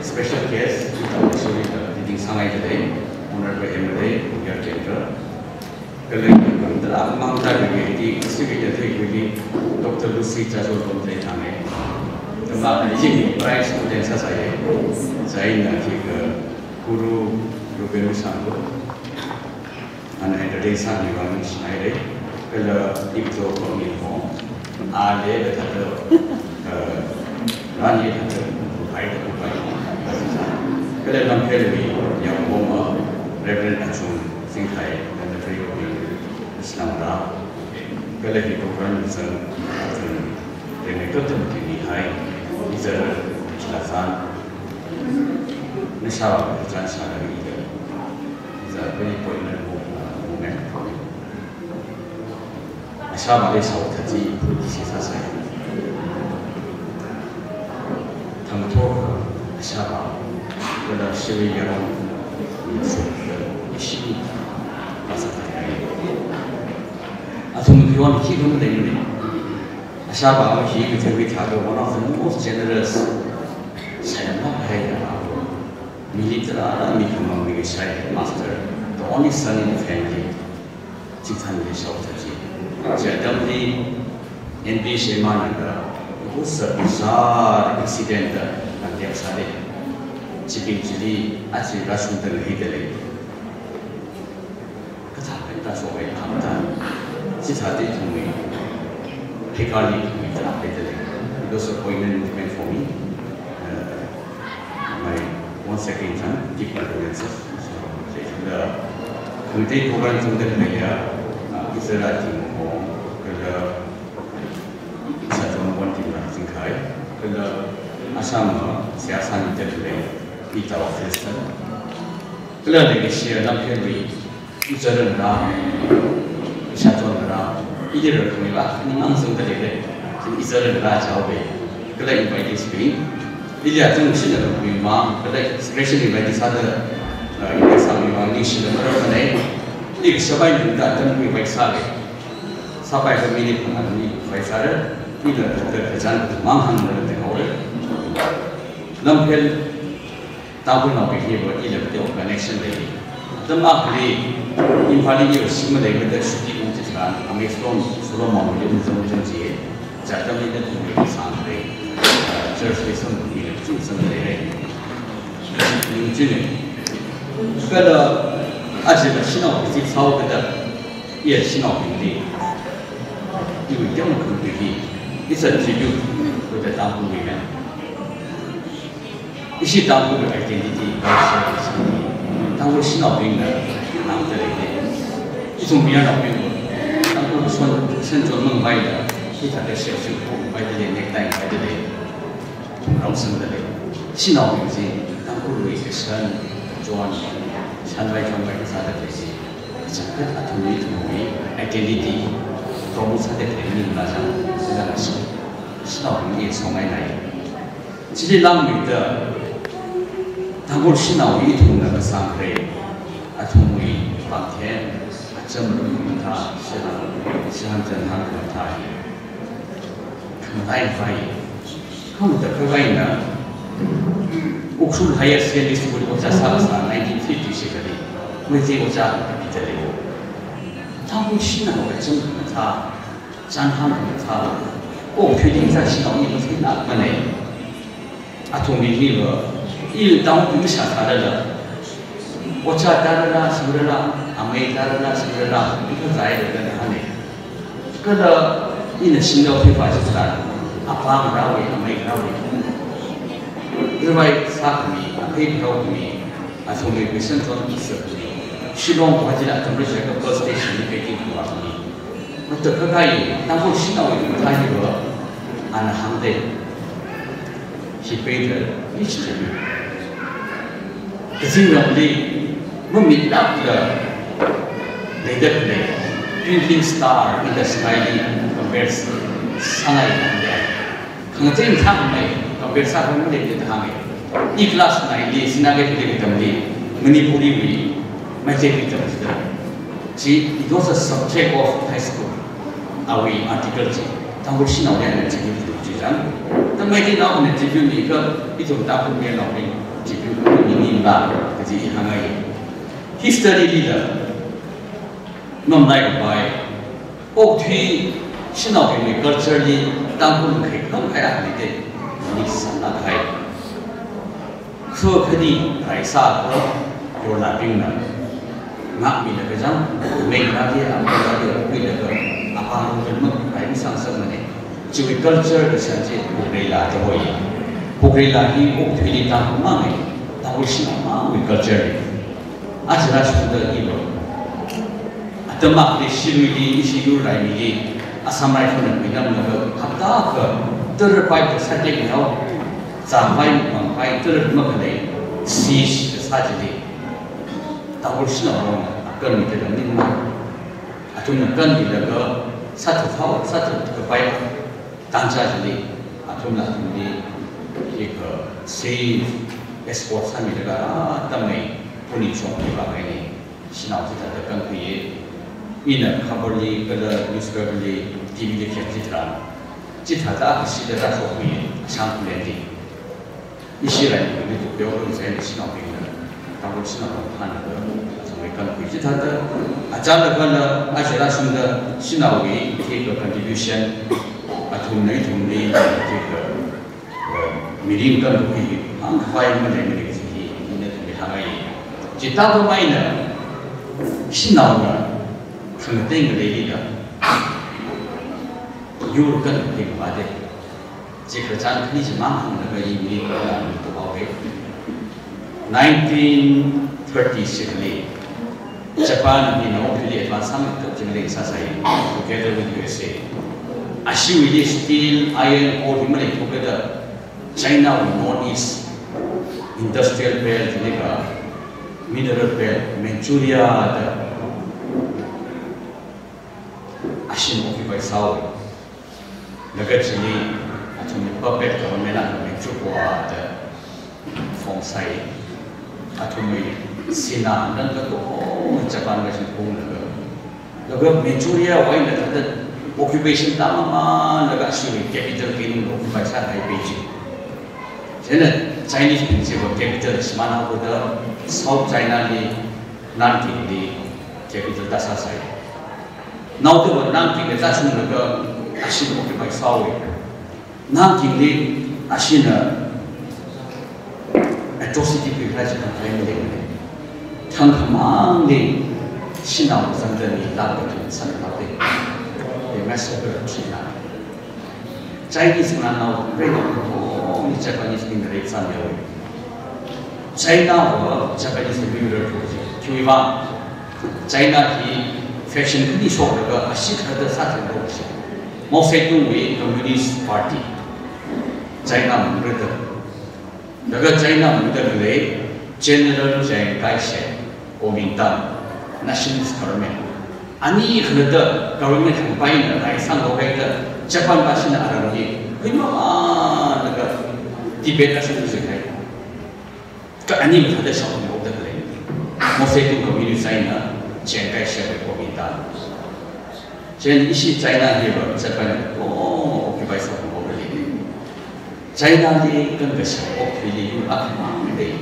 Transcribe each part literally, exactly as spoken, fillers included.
special guest, ithum Shirui da leading sāngai dalei, Honorable M L A, Bhupesh Chandra. Kala ithum da mang da leidalei, Shirui da theikhuili, Doctor Lucy Chazol Lomdei thang e. Kala ithum prize student sāsai e. Chieina hi ka Guru Ruben Sanglo. Ana entertain sāmi vang ningshi haira, kala ipto komi ho, a le le thāda, eh, rani thāda, hai da kupai. Kala Lamphel wui yangpong a, Reverend Achung Singkhai, kala Trio wui Islam ra, kala hi program zang, zang, rengme totem tini hai, izar, chila zan, nashāvā kachān shāda ida. It's a very poignant mo-, uh, moment for me. Ashāvāli shaothat chi ishi sāsai. Thangtho ashāvā, kala Shirui yarong, ishi pāsāthai. Athum khiwuivang khi rum leimane. Ashāvā ama hi kathei thāda one of the most generous, shailam hai ya. Mili tarākha mi khamang mi kashai master, the only son in the family. Chithāli shaothat chi. Chi atamli N B Shema nanda, usa usa accident da, nanda sāde. Chibing chili, achi rashun da hidalei. Kathā kathā shokwui khamta. Chithāda ithumwui, hikali ithumwui tarākha leidalei. It was a poignant moment for me. Uh, my once again, uh, deep condolences. So, the committee program zangda leida, uh, Israel team ho, kala Sachon one team la zingkai, kala Assam, uh, siyasa ni dalei, ita office. Kala leikashi Lamphel wui, izaran ra, ishachon ra, ili ra kami ba, ni mang zang dalei le, izaran ra chao be, kala invitees bing, ili atung shina kami ma, kala special invitees sāda, uh, ili sāmi ma, ningshida maram manei, ili shabai ningda atam invite sāle, shabai ka minute ma ni invite sāra, ili da da da jan mang hang da da haore. Lamphel Tangkhulnaobing hiva ila video connection lei. Atam akhali Imphal li iva shim maleimada shuti ung chitharan, Ameston Solomon li ung zang zang chi. Chi atamli ina ithum sānglei. Church li samphang ila chi samphang lei. Ning chine. Kala aja la shanao chi sao kada. Iya shanaobingli. Iwui teomeikha hi. It's a tribute to the Tangkhul women. Ishi Tangkhul identity, culture, Tangkhul shanaobingna, Tangkhul lei. Ithum mayarnaobing, Tangkhul son, senchon mang bai da. Hithāda shirt suit pungpaida lei, necktie paida lei, thumrong sangda lei. Shanaobing chi Tangkhulwui kashan, kachon, shanvai chonvai kasāda lei chi, kachangkhat athumwui athumwui identity promote sāda lei maningla chang, sāda lei chi, shanaobingli songai nai. Chili langmeida Tangkhul shanao ithumna kasāngkharei, athumwui pāngthen, acham mathā, shihān, shihān chānhān mathā hi khamataivai, khamataivai na, Ukhrul Higher Secondary School ojā sākasā nineteen fifty-six li, Meitei ojā kapida lei. Tangkhul shanao acham mathā, chānhān mathā, okathuili shanao hi matheilākmana. Athumwui hiva, ili Tangkhul mashā sālala, ojā tarāla, shangrala, amei tarāla, shangrala, ikazai da kana hānga. Kala ina shinao phei pā chitharan, apā ngarāwui, amei ngarāwui, revise sākhami, aphei pheokhami, athumwui question chon answer khami, Shillong Guwahati la atam rāshaka bus station li packing khuilakhami. Matakhak kahai, Tangkhul shanaowui mathā hiva, ana hāngda, he paid a huge tribute. Kazingramli, mamitlākla leida khalei, twinkling star in the sky li compare sāngai hāngda. Khangachei mathāmei, compare sākhamei da hānga. I class nine li, Sinakeithel li katamli, Manipuriwui, Meiteili katam chida. Chi, it was a subject of high school. Awui article chi, Tangkhul shanaoli ana tribute chi chang. Kha Meiteinaona tribute nikha, ithum Tangkhul mayarnaobing tribute mi maningla, kaji i hāngngai. History lila, mamalaikapai, okathui shanaobingwui culture li Tangkhul makhai khangakhai akha leida, maningsālāk kahai. Kha khani raisākha yorlābingna ngākmilaga chang, mei ngarāli, amei ngarāli, khuilaga, apā ngarāli mak rai masangsangmana. Chiwui culture kashan chi Pukreila da hoi. Pukreila hi okathuili Tangkhul mangna, Tangkhul shanao mangwui culture na. Aja rāshungda iva, atam akhali Shiruili, ishi yur Raimili, Assam Rifles na khuinamlaga hapta akha tara pai da sāda leihao, zāpai mangpai tara makhalei, siege kasā chili, Tangkhul shanao rong akan mida lam ningma. Athumna kanmilaga sāthuthao, sāthukapai tangcha chili, athumla athumli, hika safe escort sāmilaga, ah, atam mei puni chong hi vāngaina. Shanao chithāda kankhuiya. Ina khabarli, kala newspaper li, T V li khayang chitharan, chithāda kashida rāshokhuiya, Shangkhuleianli. Ishi Raimili tu pyo rong sai shanaobingna, Tangkhul shanao rong phānlaga, athumwui kankhui chithāda, achālakhala, aja rāshungda, shanaowui, hika contribution, athumna ithumli, hika, eh, mirin kankhui, hāngkhavai maleimana kaji hi, ina athumli hāngngai. Chithākhameina, shanaona, khangatei ngaleili da, yur kankhui mavāda. Chi khararchan khani chimang hānglaga i mi kala mi tu haowa. Nineteen thirty-six li, Japan hina okathuili advance sāmeikap chili sāsai, together with U S A. Ashiwuili steel, iron, coal hi maleithuakada, China wui Northeast Industrial Belt chili kha Mineral Belt, Manchuria da, ashina occupy sāhaowa. Laga chili, athumna puppet government akha Manchukuo da form sāi. Athumwui sinā nang kato Japan kashin phunglaga. Laga Manchuria wui eina thāda occupation tāmamānlaga ashiwui capital keinung occupy sāhai Beijing. Chieina Chinese bing chiva capital shimānhaoda South China li Nanking li capital tāsāsai. Naoda va Nanking li tāshunglaga ashina occupy sāhaowa. Nangkingli ashina atrocity khuikahai chi khangateili. Thangkhamangli shanao zangda mi lakh kathum sānglāka. They massacre China. Chinese nganao, reinao katongali Japanese bingna rape sāmihaowa. China va Japanese bing rape sāhaowa. Khiwuivang? China hi fashion khani shoklaga ashee thāda sātheng haowa. Mao Zedongwui Communist Party, China mangda, laga China mangda khalei General Chiang Kai-shek, Kuomintang, nationalist government. Ani khalatta government hangpaina raisang lo kaida Japan bashina aram hi, huima laga Tibet ashun zui hai. Ka ani mathāda shao hongda khalei. Mao Zedong Communist China, Chiang Kai-shek Kuomintang. Chieina ishi China hiva Japan, oh, occupy sāhongda khalei. Chinali kankashai okthuili yur akhamang lei,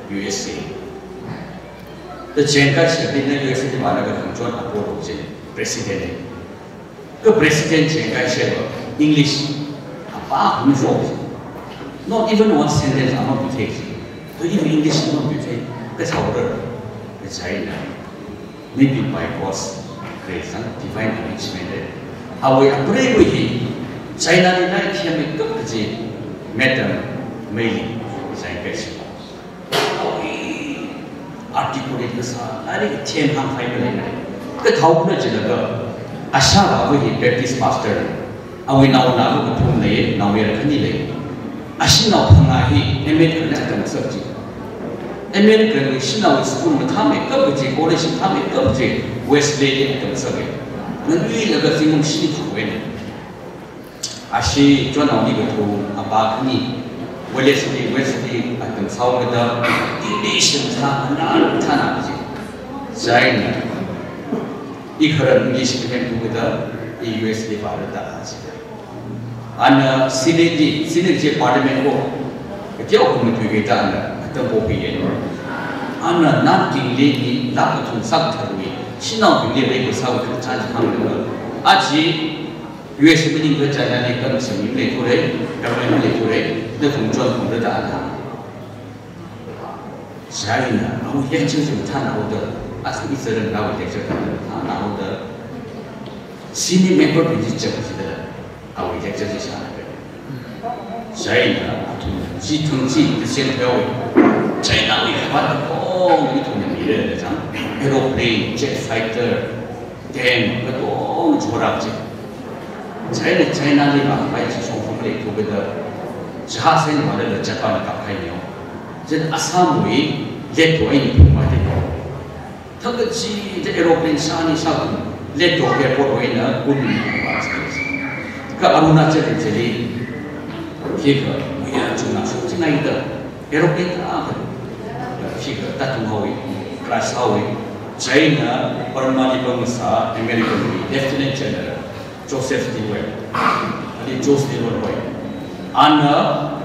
U S A. The Chiang Kai-shek li na U S A li vālaga khangachon Apollo chi president. Ka President Chiang Kai-shek va English apā hum shok. Not even one sentence ama matheithei. To even English ama matheithei. Kathāda, ka China. Maybe by God's grace and divine arrangement. Awui apreiwui hi Chinali nai themmeikap kaji Madam Mei Ling, Chiang Kai-shek. Articulate kasā, lairik themhāng phai malei. Kathāda jilaga, ashāvāwui hi Baptist pastor, awui naonava kathum lei, naoyar khani lei. Ashinao phangā hi America li atam sāki. America li shinao school mathāmeikap kaji, college mathāmeikap kaji, Wesley li atam sāki. Nganuilaga zingkum shini thukhuina. Ashi chonnaoli kathum, apā khani, Wesley, Wesley atam sāhaoda, English mathā, ana mathāna ji. China, i kharan English kathemkhuida, i U S A li vāra da ji. Ana Senate li, Senate chi Parliament ko, kateokha matuikida ana, atam popiya. Ana Naga bingli ni, lak kathum sātharui, shanaobingli rei kasā kathum chānjam hānglaga. Aja, U S A maningla China li kan sami leithura, government leithura, na khangachon khangachon da ana. China, awui lecture chi mathāna haoda, athum Israel nawui lecture kan mathāna haoda, senior member bing chi chap chida, awui lecture chi shāna. China, athum, chi thang chi, the same way. Chinawui kapat, oh, ithumna mira da chang. Aeroplane, jet fighter, tank, katonga chora chi. China, Chinali vāpai chi shongfa leithukida, jahaz eina vālaga Japan kapkahai neo. Chieina Assamwui leto eina phungvāda neo. Thangkachida aeroplane shāni shākum, leto airport wui eina Kunming phungvā chi. Kha Arunachal chili, khikha, muiya chungna shokchinghaida, aeroplane ta, khikha, tatung haowa, crash haowa, China, Burma li pamngasā, American wui Lieutenant General Joseph Stilwell, ali Joe Stilwell hoi. Ana,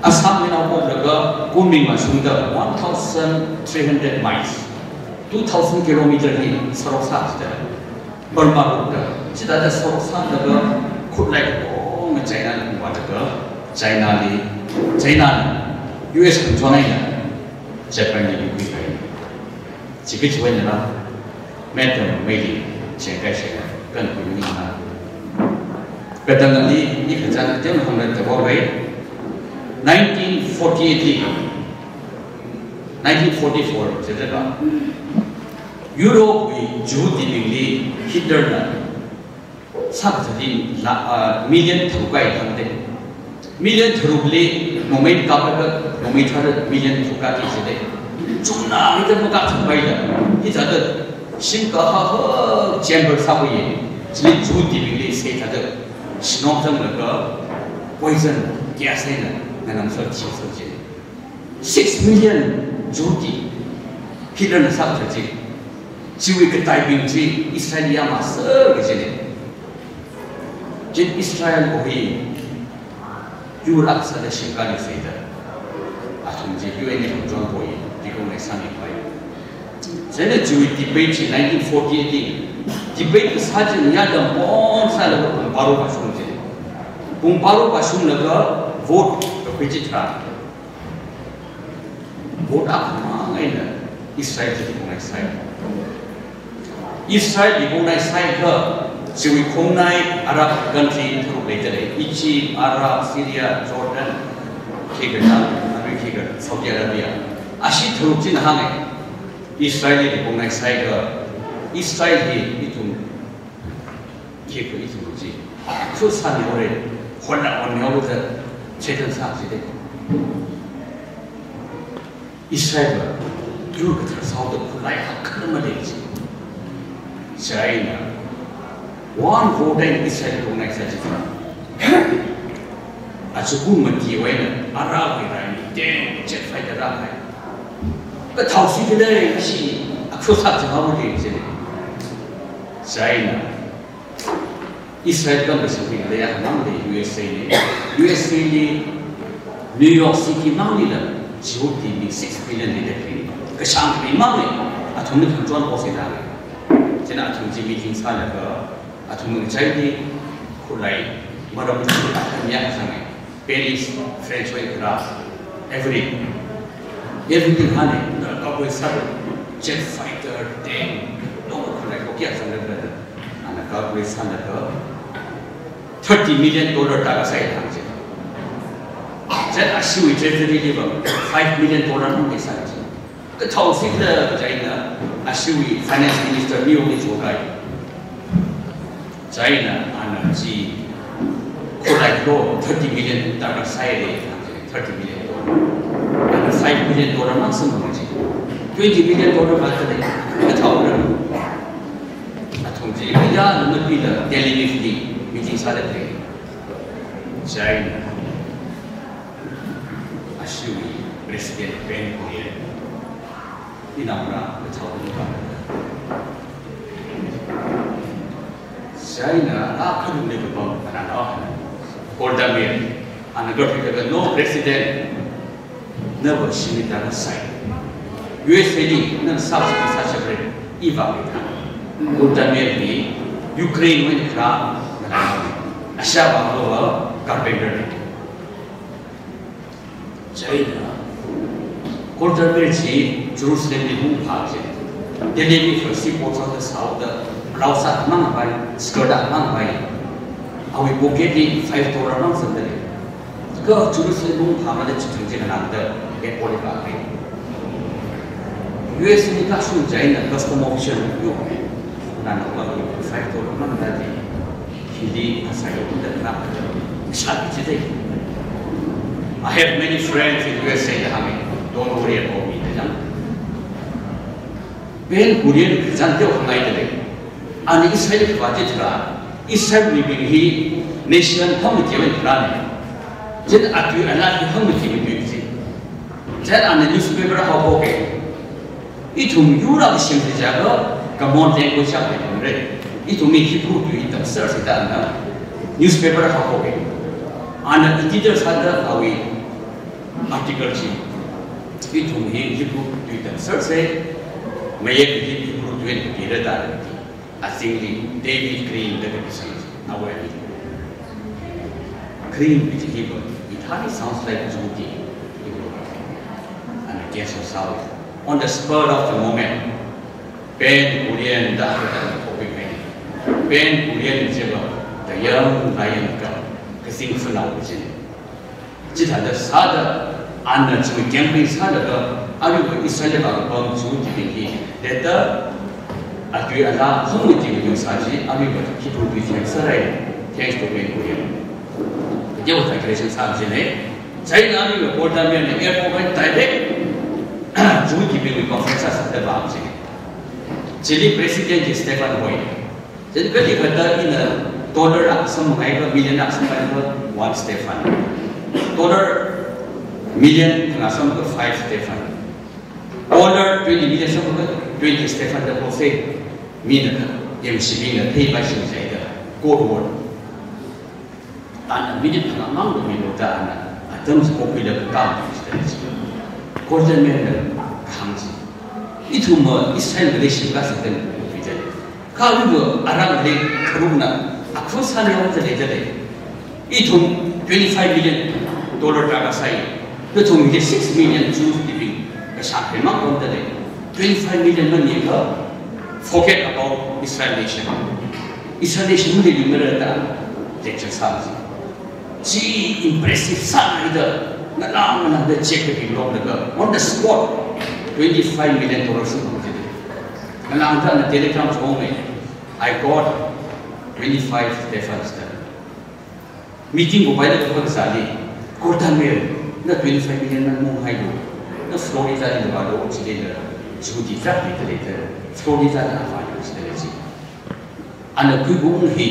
Assam eina haolaga Kunming vāshungda one thousand three hundred miles, two thousand kilometer hi sārok sāchida, Burma route da, chithāda sārok sālaga khutlai katonga Chinali phungvālaga, Chinali, China, U S khangachon eina, Japan li yuikhuikahai. Chikachiwui eina la, Madam Mei Ling, Chiang Kai-shek, kan khuimaningla. Katangali, i kachāng kateonao hāngda tavao rai. Nineteen forty-eight li, nineteen forty-four, chithāda, Europe wui Jihudibingli Hitler na sākazat hi la, ah, million tharuk kai hāngda. Million tharukli nomei kapakha, nomei tharuk million tharuk kaki jida. Chungna hithāda makapthapaila. Hithāda shim kahaka chamber sāpai ye. Chili Jihudibingli seithāda shinong zanglaga poison gas eina nganamsā thiso ji. Six million Jihudi Hitler na sākazat chi. Chiwui kataibing chi Israel ya masā kajina. Chieina Israel wui hi yur akha sāda shimkhali seida, athum chi U N li khangachon poi, Likongnai sāmipai. Chieina chiwui debate chi nineteen forty-eight li, debate kasā chi nia dam pong sālaga pung baro vāshung chi. Pung baro vāshunglaga vote kakhui chi tharā. Vote akhamang eina Israel chi Likongnai sai. Israel Likongnai saiakha, chiwui khongnai Arab country tharuk leidalei, Egypt, Arab, Syria, Jordan, khikha na, arui khikha Saudi Arabia. Ashi tharuk china hānga, Israel Likongnai saiakha, Israel hi ithum, khikha ithum chi Khuisāmihaora, honna honna haoda, Satan sāchida. Israel va, yur kathar sāhaoda khalei hakkhamang lei chi. Chieina, one vote eina Israel lungnai sā chi. Achukum mati wui eina, Arab wui raimi, tank, jet fighter rāhai. Kathao si khalei, shi, akhu sā chi haowa lei chi. Chieina, Israel kam kasābing leiyamang lei U S A li. U S A li New York City manglila Jihudibing six million leida khalei. Kashāngmang lei. Athumna khamchon post ida lei. Chieina athum chi meeting sālaga, athum ngachaili khalei maram chi athum yāngsang lei. Paris, French wui kharā, every, everything hāngna, na calculate sālu, jet fighter, tank, no khalei ko kayā sāngda, ana calculate sālaga, thirty million dollar da kasāi hāng chi. Chieina ashiwui treasury li va, five million dollar mang kasā chi. Kathao si khalei chieina, ashiwui finance minister New York li chokahai. Chieina ana chi khalei lo thirty million dollar sāhaira, thirty million dollar. Ana five million dollar mang samphang chi. Twenty million dollar va khalei, kathaora. Athum chi, ya, na mapila Tel Aviv li meeting sāda khalei. Chieina ashiwui President Ben Gurion, ina mara, kathao ka. Chieina, a khanung lei kapam, ana na, Golda Meir, ana gahai ka, no president, nava shimli da kasāi. U S A li, nana sāsi sāshapra, iva mita. Golda Meir li, Ukraine wui kharā, ana, ashāvā lo, carpenter li. Chieina, Golda Meir chi Jerusalem li hungphā chi. Tel Aviv seaport sāda sāhaoda, blouse mang vai, skirt mang vai. Awui pocket li five dollar mang sāda lei. Kha Jerusalem hungphā mada chithang chi nganāda, airport li vākahai. U S A li kashung chieina custom official yo. Nana va five dollar mang da lei. Hili kasāi da na, shāki chida. I have many friends in U S A da hānga, don't worry about me da jang. Ben Gurion kazang teo hāngngaida lei. Ana Israel kavā chitharan, Israel mibing hi nation hangmati wui kharāna. Chieina atui ala hi hangmati wui chi. Chieina ana newspaper haophoka. Ithum yur akha semsi jiakha, common language akha leira. Ithumwui Hebrew tui tamser sāda ana newspaper haophoka. Ana editor sāda awui article chi, ithum hi Hebrew tui tamsersa, mayek hi Hebrew tui eina kapira da. Azingli David Grimm da kapi sāi, awui. Grimm kaji hi va, it hardly sounds like Jehudi. Ana cancel sāhaowa. On the spur of the moment, Ben Gurion da kathāda topic hai. Ben Gurion chi va, the young lion cub, kazing phanao chi. Chithāda sāda, ana chiwui campaign sālaga, aruiva Israel li vākapam Jehudibing hi, leta atui ala hangmati wui sā chi, aruiva Hebrew tui chi sārai, thanks to Ben Gurion. Kaja va translation sā chi lei, chieina aruiva Golda Meir na airport wui direct Jehudibingwui conference sāda vā chi. Chili president chi Stephen Hoy. Then kalikha da ina dollar akha samphangakha, million akha samphangakha, one Stephen. Dollar million akha samphangakha, five Stephen. Dollar twenty million samphangakha, twenty Stephen da pose. Mina kha, yangshibingna theipai shim jihaida, Cold War. Ana minute akhamang milu da ana, atam chi popular kakam chi. Golda Meir na kahāng chi. Ithum va Israel ngalei shim kasā tangda. Kha aruiva Arab ngalei kharumna, akhu sāmihaoda leida lei. Ithum twenty-five million dollar da kasāi. Nathumli six million Jews living, kashak pemang pamda lei. Twenty-five million manikha, forget about Israel nation. Israel nation maleimara da lecture sā chi. Chi impressive sāhaida, nana nana da check kapilok laga, on the spot, twenty-five million dollars chi. Nana da na telegram chong me, I got twenty-five Stephens da. Meeting kapaila kaphā kasāli, Golda Meir, na twenty-five million na mung hailu, na Florida li vālu, chili la, Jihudi flag leida leida, Florida na vālu, chili la chi. Ana khuiung hi,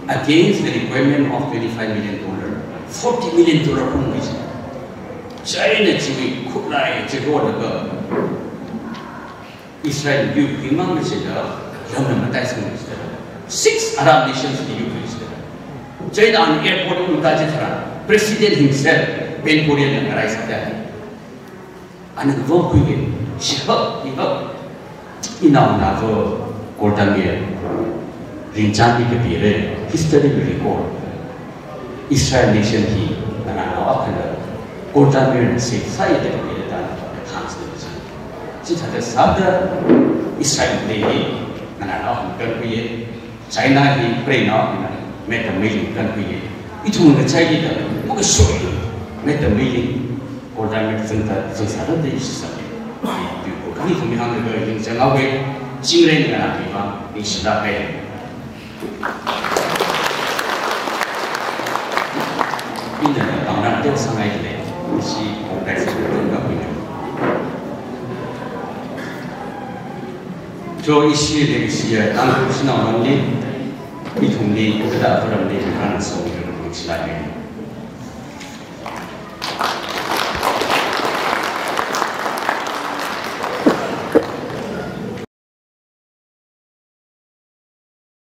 against the requirement of twenty-five million dollar, forty million dollar ungki chi. China chiwui khutlai chikolaga, Israel yuphi mang chida, lamna mataisang chida. Six Arab nations li yuphi chida. China an airport ungda chitharan, President himself, Ben Gurion na ngarai sāda. Ana kavā khuiya, shihak, ihak. Inaonava Golda Meir ringchān mi kapire, history will record. Israel nation hi nganānao akhana Golda Meir na sāsai da kapire da hāngsāda. Chithāda sāda Israel Day hi nganānao akha kankhuiya, China hi preinao akha, Maitam Meilin kankhuiya. Ithum ngachaili da, muka soi, Maitam Meilin, Golda Meir zangda, zangsāda da ishi sāmi. Khani ithum hānglaga yangchang awui, chingri nganāmi vang, ningshida pai. Ina pāngran teokha sāngai le, ishi Congress tungda kuina. Cho ishi le ishi ya, Tangkhul shanao longli, ithumli, kada Avaramli, kan song, ningshilākmi.